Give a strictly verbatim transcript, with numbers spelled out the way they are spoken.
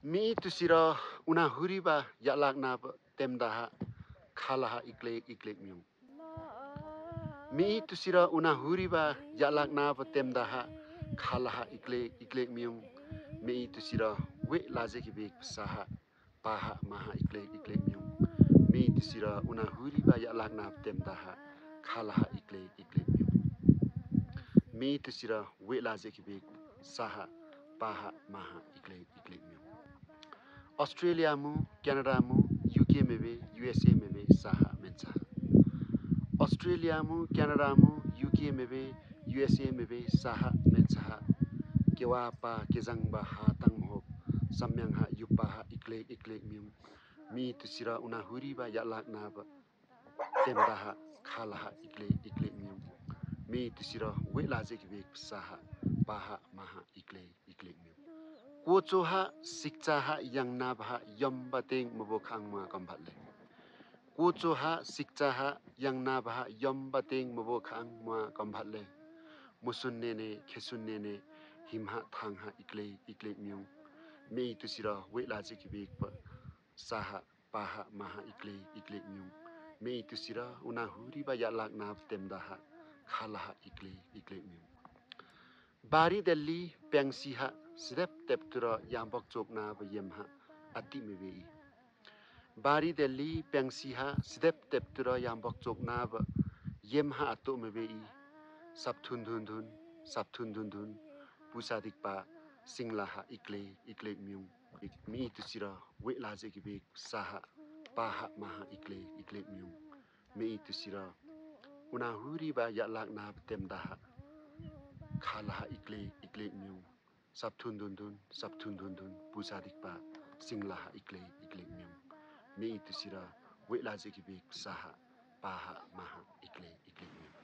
Mitu sira una huriba yalaknaba temdaha khalaha iklek iklek miung. Mitu sira una huriba yalaknaba temdaha khalaha iklek iklek miung. Mitu sira we' laje ki bek saha paha maha iklek iklek miung. Mitu sira una huriba yalaknaba temdaha khalaha iklek iklek miung. Mitu sira we' laje ki bek saha paha maha iklek iklek miung. Australia mu, Canada mu, U K mebe, U S A mebe saha mensaha. Australia mu, Canada mu, U K mebe, U S A mebe saha mensaha. Kewa pa kezang ba ha tang mohop samyang ha yup paha iklek iklek miung. Mitu sira una huriba yalaknaba temdaha khalaha iklek iklek miung. Mitu sira we' laje ki bek saha paha maha iklek iklek miung. Kocho ha sikcha ha yangnaba ha yom bateng mabo khang mua kambhat le. Kocho ha sikcha ha yangnaba ha yom bateng mabo khang mua kambhat le. Musun nene, kesun nene, him ha thang ha iklek iklek miung. Mitu sira we' laje ki bek saha paha maha iklek iklek miung. Mitu sira una huriba yalaknaba temdaha khalaha iklek iklek miung. Bari Delhi pengsi ha sidep tep tura yambok choknaba yem ha ati mebe i. Bari Delhi pengsi ha sidep tep tura yambok choknaba yem ha ato mebe i. Sapthun dun dun, sapthun dun dun, pusa dikpa singla ha iklek iklek miung. Mitu sira we' laje ki bek saha paha maha iklek iklek miung. Mitu sira una huriba yalaknaba temdaha khalaha iklek iklek miung. Sapthun dun dun, sapthun dun dun, pusa dikpa singla ha iklek iklek miung. Mitu sira we' laje ki bek saha paha maha iklek iklek miung.